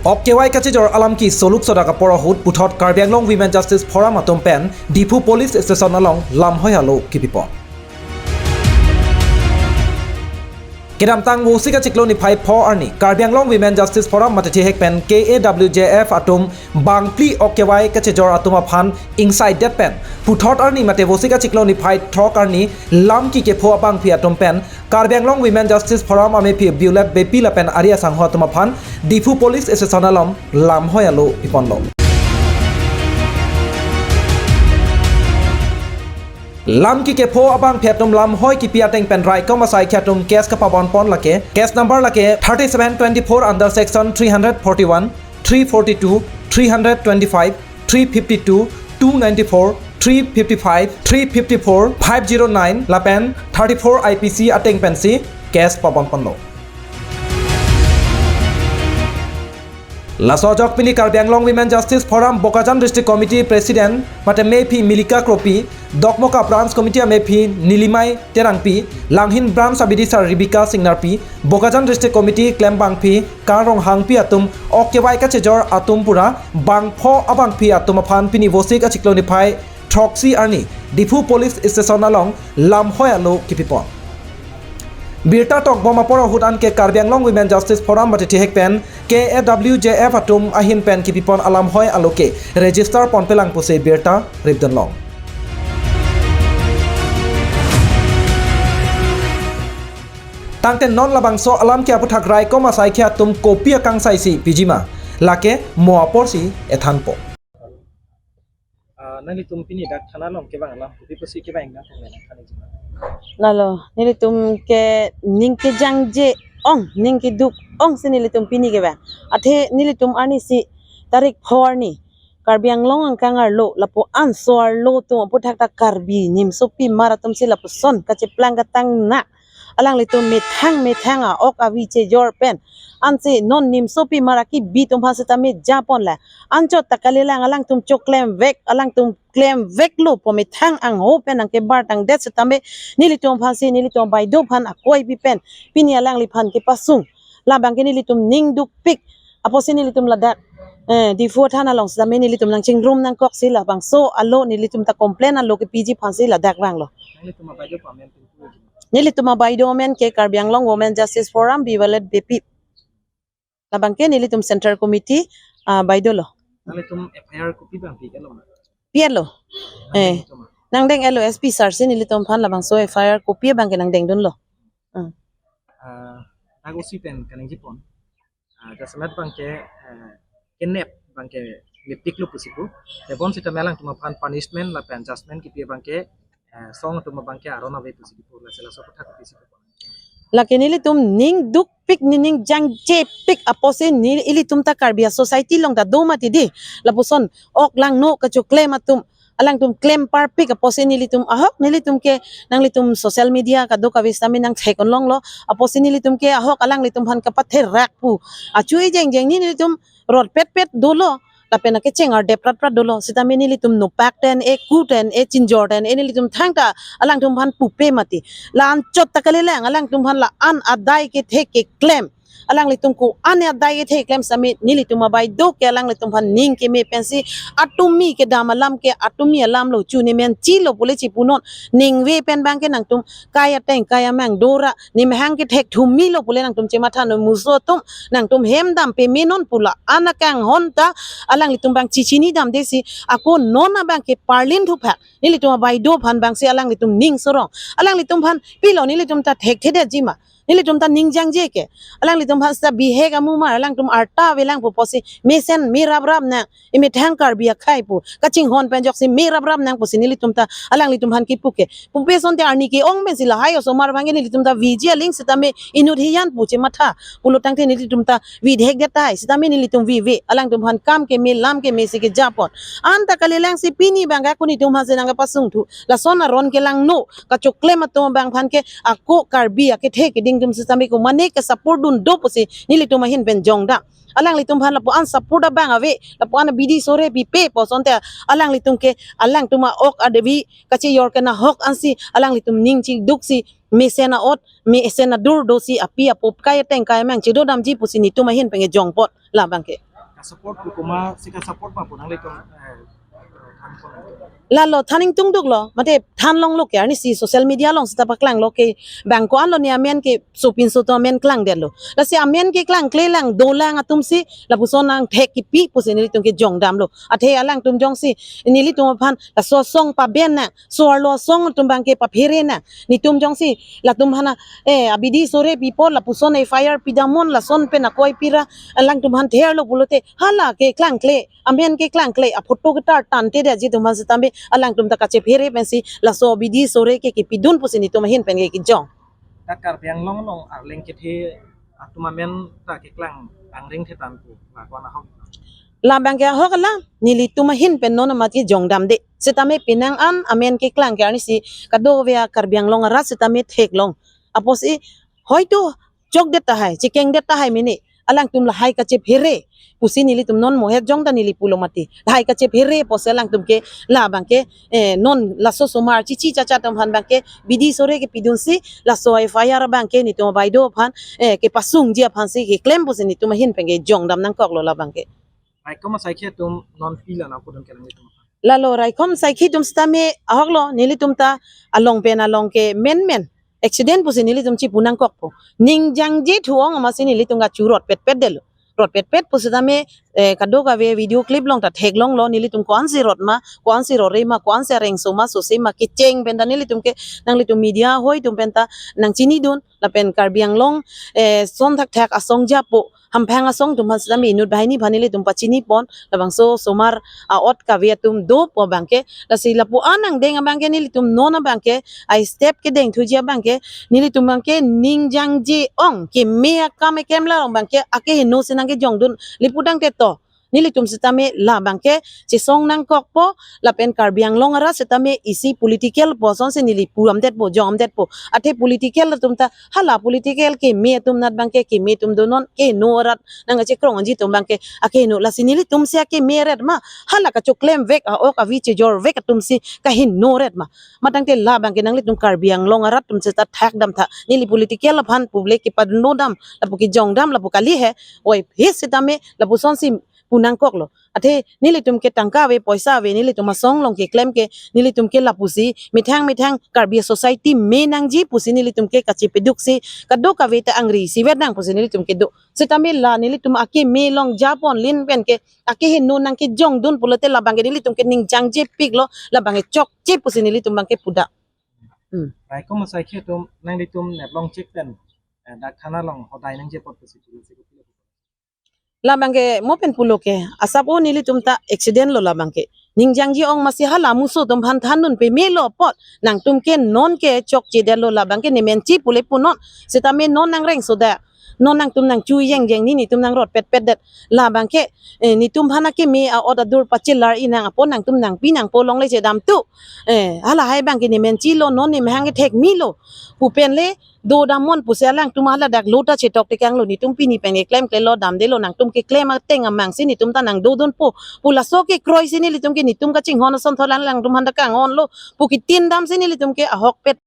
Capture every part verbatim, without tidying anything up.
Ok kevai kachejor alam ke soluk sodak apor ahut puthot Karbi Anglong Women Justice Forum atum pen Diphu Police Station along lamhoi alo kipipon. Kedamtang Vosik achiklo niphai pho arni Karbi Anglong Women Justice Forum mate thihek pen K A W J F atum bangphli ok kevai kachejor atum aphan ingsaidet pen puthot arni mate Vosik achiklo niphai throk arni lam ke kepho abangpi atum pen Karbi Anglong Women Justice Forum amephi Violet Beypi lapen ari asangho atum aphan Diphu Police Station along lamhoi alo piponlo. Lam ke kepho abangpi atum lamhoi kipi ateng pen raikom asaikhi atum case kapabonpon lake, case number lake thirty seven twenty four under section three hundred forty one, three forty two, three hundred twenty five, three fifty two, two ninety four, three fifty five, three fifty four, five zero nine lapen thirty four I P C ateng pensi case pabonponlo. Laso ajok pini Karbi Anglong Women Justice Forum Bokajan District Committee President mate mephi Milika Kropi, Dokmoka Branch Committee amephi Nilimai Terangpi, Langhin Branch abidisar Rebecca Singnarpi, Bokajan District Committee klembangpi Kar Ronghangpi atum ok kevai kachejor atum pura bangpho abangpi atum aphan pini Vosik achiklo niphai throksi arni Diphu Police Station along lamhoi alo kipipon. Birta tokbom apor ahut anke Karbi Anglong Women Justice Forum mate thihek pen K A W J F atum ahin pen kipipon alamhoi alo ke register ponpelang pusi birta ripdunlong. Tangte non labangso alam ke aputhak raikom asaikhi atum kopi akangsaisi pijima, lake mo aporsi ethanpo. Ah, nanglitum pini dak thana along kevang alam kopi pusi kevang nang thang nang thani jima. Lalo, nelitum ke ning kejangje ong, ning keduk ongsi nelitum pini kevang. Athe nelitum arnisi tarik pho arni Karbi Anglong angkang arlo, lapu-an so arlo atum aputhak ta Karbi nimsopi mar atumsi lapuson kacheplang katang na alanglitum methang methang a-ok avi chejor pen ansi non nimsopi mar akibi atum aphan sitame japon la. Anchot ta kalilang alangtum choklemvek, alangtum klemveklo pu methang angho pen nangkebar tangdet sitame nelitum aphansi nelitum abaideo aphan akoi pi pen pini alangliphan kepasung. Labang ke nelitum ning dukpik apotsi nelitum ladak, eh, Diphu thana along sitame nelitum nangchingrum nangkoksi labangso alo nelitum ta complain alo kepiji aphansi ladak vanglo. Nanglitum abaideo amen pintu aji. Nelitum abaideo amen ke Karbi Anglong Women Justice Forum Violet Beypi. Labang ke nelitum Central Committee, ah, baideo lo. Nanglitum F I R kopi abang pi-etlo ma? Pi-etlo. Eh. Nangdeng-etlo ma? Nangdeng-etlo S P sir si nelitum aphan labangso F I R kopi abang ke nangdengdunlo. Hmm. Ah, dak O C pen kaningjepon. Ah, jasemet abang ke, eh, kenep abang ke lipiklo pusi pu. Tebon sitame alangtum aphan punishment lapen judgment kipi abang ke, eh, song atum abang ke aron ave pusi pu. Lasi laso aputhak pusi pu. Lake nelitum ning dukpik, nening jangjepik apotsi neli ilitum ta Karbi a-society along ta do mati di. Lapuson ok langno kachoklem atum alangtum klem parpik apotsi nelitum ahok nelitum ke nanglitum social media kadokave sitame nangthek-un longlo apotsi nelitum ke ahok alanglitum aphan kapatherak pu achu-e jengjeng ni nelitum rotpetpet dolo lapen akecheng ardep ratrat dolo sitame nelitum nopak ten e ku ten e chinjor ten e nelitum thangta alangtum aphan pupe mati la anchot ta kalilang alangtum aphan la-an adai kethe keklem alanglitum ko-an adai kethe keklem sitame nelitum abaideo ke alanglitum aphan ning keme pensi atumi kedam alam ke atumi alam lo chu nemen chilo pule chipunon ningve pen abang ke nangtum kai ateng kai amang dora nemhang kethek thumilo pule nangtum chematha non muso atum nangtum hem dam pemenon pu la-an akanghon ta alanglitum abang chichini damdesi ako non abang ke parlin thuphak nelitum abaideo aphan abangsi alanglitum ning sorong alanglitum aphan pilo nelitum ta thekthedetji ma nelitum ta ning jangje ke alanglitum aphan sita bihek amumar alangtum arta avelang pu apotsi mesen me raprap nang emethang Karbi akhei pu kachinghon pen ajoksi me raprap nang pusi nelitum ta alanglitum aphan kipu ke pupe asonte arni ke-ong pensi lahai osomar abang ke nelitum ta viji aling sitame inut hiyan pu chematha pulo tangte nelitum ta vidhekdet tai sitame nelitum vive alangtum aphan kam keme lam kemesi kejapon anta kalilangsi pini abang ke ako nelitum aphansi nangkepasung thu lason aron kelangno kachoklem atum abang aphan ke ako Karbi akethe keding atum sitame ko mane ke support dun do pusi nelitum ahin pen jongdam alanglitum aphan lapu-an support abang ave lapu-an bidi sore pipe pu asonte alanglitum ke alangtum a-ok adevi kachejor ke nahok ansi alanglitum ning chiduksi mesen a-ot mesen adur dosi api apo kai ateng kai amang chedodamji pusi nelitum ahin pen ke jongpot labang ke. Support pu komatsi ka-support ma pu nanglitum, eh, eh, than pon. Lalo than ingtungduklo, mate than longlo ke, arnisi social media along seta paklanglo ke, bang ko-anlo ne amen ke, sopinso atum amen klangdetlo. Lasi amen ke klangklelang dolang atumsi, lapuson angthek kipi pusi nelitum ke jongdamlo. Athe alangtum jongsi, nelitum aphan, laso asong paben nang, so-arlo asong atum abangke paphere nang. Netum jongsi, latum aphan, eh, abidi sore pipo, lapuson F I R pidamnon, lason pen akoi pira, alangtum aphan therlo pulote, hala ke klangkle, amen ke klangkle, aphoto ketar tangte detji atum aphan setame, alangtum ta kachephere pensi, laso abidi sore ke kipidun pusi netum ahin pen ke kijong. Dak Karbi Anglong along arleng kethe atum amen ta keklang angring the tangpo, la ko-an ahok? Labangke ahok la, nelitum ahin pen non amat ke jongdamde. Setame penang an amen keklang ke arnisi kadokave a-Karbi Anglong arat setame theklong. Apotsi hoito chokdet tahai, chekengdet tahai mene. Alangtum lahai kachephere pusi nelitum non mohet jong ta neli pulo mati. Lahai kachephere apotsi alangtum ke labangke, eh, non laso osomar chichi chacha atum aphan abangke bidi sore kepidunsi laso F I R abangke netum abaideo aphan, eh, kepasungji aphansi keklem pusi netum ahin pen ke jongdam nangkoklo labangke. Raikom asaikhi atum non pila nangpudun ke nanglitum aphan? Lalo raikom asaikhi atum setame ahoklo, nelitum ta along pen along ke menmen accident pusi nelitum chipu nangkokpo. Ning jangje thu-ong amatsi nelitum kachurot petpetdetlo. Rot petpet pu setame, eh, kadokave video clip along ta theklonglo, nelitum ko-ansi rot ma, ko-ansi rore ma, ko-ansi arengso ma, sose ma, kecheng pen ta nelitum ke, nanglitum media ahoi atum pen ta nangchinidun, lapen Karbi Anglong, eh, son thakthak asong japo, hamphang asong atum aphan setame inut banghini aphan nelitum pachini pon, labangso osomar a-ot kave atum dopo abangke, lasi lapu-an angdeng abangke nelitum non abangke, a-step kedengthuji abangke, nelitum abangke ning jangje ong, keme akam ekem la ong abangke, akeheno si nangkejongdun, lapu tangte to. Nelitum setame labangke chesong nangkokpo, lapen Karbi Anglong arat setame isi political po asonsi neli pu-amdetpo, jong-amdetpo. Athe political atum ta, hala political keme atum anat abangke, keme atum donon, keheno arat nangkachekrongji atum abangke, akeheno, lasi nelitumsi akeme arat ma, hala kachoklemvek, a-ok avi chejorvek atumsi kaheno arat ma. Matangte labangke nanglitum Karbi Anglong arat atum seta thakdam tha. Neli political aphan public kepadunlo dam, lapu kejongdam, lapu kali he. Oi, he setame, lapusonsi pu nangkoklo. Athe nelitum ke tangka ave, poisa ave, nelitum asong along keklem ke, nelitum ke lapusi, methang methang Karbi society me nangji pusi nelitum ke kachepeduksi, kadokave ta angri isivet nang pusi nelitum kedo. Setame la nelitum akeme along japon lin pen ke, akeheno nangkejongdun pulote labangke nelitum ke ning jangjepiklo, labangke chokche pusi nelitum abangke puda. Hmm. Raikom asaikhi atum nanglitum neplong chek pen, eh, dak thana along hodai nangje apot pusi pulo si kopilo? Labangke mo pen pulo ke, asap o nelitum ta accident lo labangke. Ning jangje ong amatsi hala muso atum aphan thandun pemelo apot. Nangtum ke non ke chokchedetlo labangke nemenchi pule punon. Setame non nangrengsodet. Non nangtum nangchu jengjeng ni netum nangrot petpetdet. Labangke, eh, netum aphan akeme a-ot adur pachelar inang apot nangtum nangpi nangpo longle chedam tu. Eh, halahai abangke nemenchilo, non nemahang kethek melo. Pu pen le, dodamnon pusi alangtum hala dak lo ta chetok tekanglo, netum pini pen keklemklelo, damdelo, nangtum keklem ateng amangsi netum ta nangdodunpo. Pu laso kekroisi nelitum ke netum kachinghon asonthot lang alangtum aphan ta kanghonlo. Pu ketindamsi nelitum ke ahokpet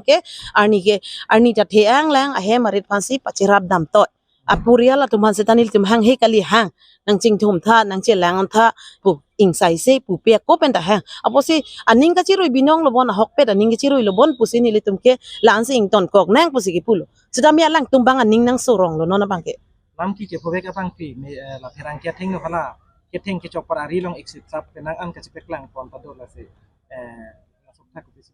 ke arni ke, arni ta the-ang lang ahem arit aphansi pacherap damtoi. Apurial atum aphan seta nelitum hanghe kali hang. Nangchingthum tha, nangchelang tha, pu ingsaise, pupe ako pen ta hang. Apotsi aning kachirui binong lo bon, ahokpet aning kachirui lo bon pusi nelitum ke la-ansi ingtonkok nang pusi kipulo. Setame alangtum abang aning nangsoronglo non abangke. Lamki kephovek abangpi, me, eh, la pherangke athengno hala ketheng kechokpar ari along exit sap penang an kachepeklang pon ta do lasi, eh, la sok thak pusi.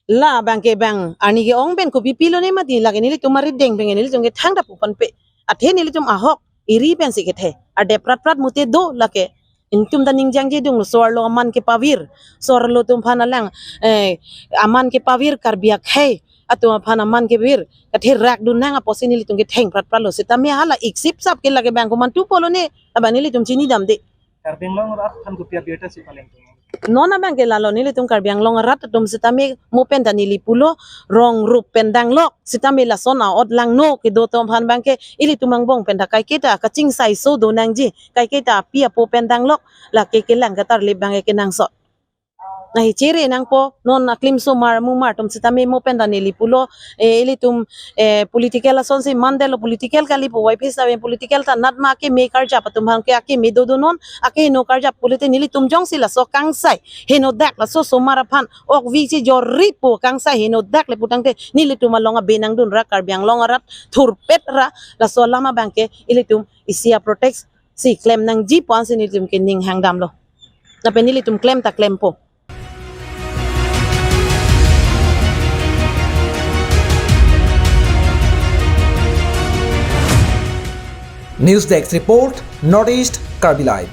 Labangke bang, arni ke-ong pen kopi pilo ne mati, lake nelitum arideng pen nelitum ke thangta puponpe. Athe nelitum ahok, eri pensi kethe. Ardep prat prat mute do lake. Netum ta ning jangjedunglo, so-arlo aman kepavir. So-arlo atum aphan alang, eh, aman kepavir Karbi akhei atum aphan aman kepavir. Katherak dun nang apotsi nelitum ke theng prat pratlo. Setame hala exit sap ke lake bang komantu pulo ne, abang nelitum chinidamde. Karbi Anglong arat aphan kopi abirta si paleng tum? Non abangke lalo, nelitum Karbi Anglong arat atum setame mo pen ta neli pulo, rong rup pen danglok, setame lason a-ot langno kedo atum aphan abangke ilitum angbong pen ta kaiketa kachingsaiso do nangji, kaiketa api apo pen danglok, lake kelang katarlip abangke kenangsot. Ahi chere nangpo, non aklim osomar mumar atum sitame mo pen ta neli pulo, eh, ilitum, eh, political asonsi mandetlo, political kalipo, Y P S ta pen political ta natma akeme karjap atum aphan ke akeme dodo non, akeheno karjap pulote nelitum jongsi laso kangsai henodak laso osomar aphan ok visi joripo kangsai henodak le putangte nelitum along abe nangdun ra Karbi Anglong arat thurpet ra laso alam abang ke ilitum isi a-protest si klem nangjipo ansi nelitum ke ning hangdamlo. Lapen nelitum klem ta klempo. News Desk Report, North East Karbi Live.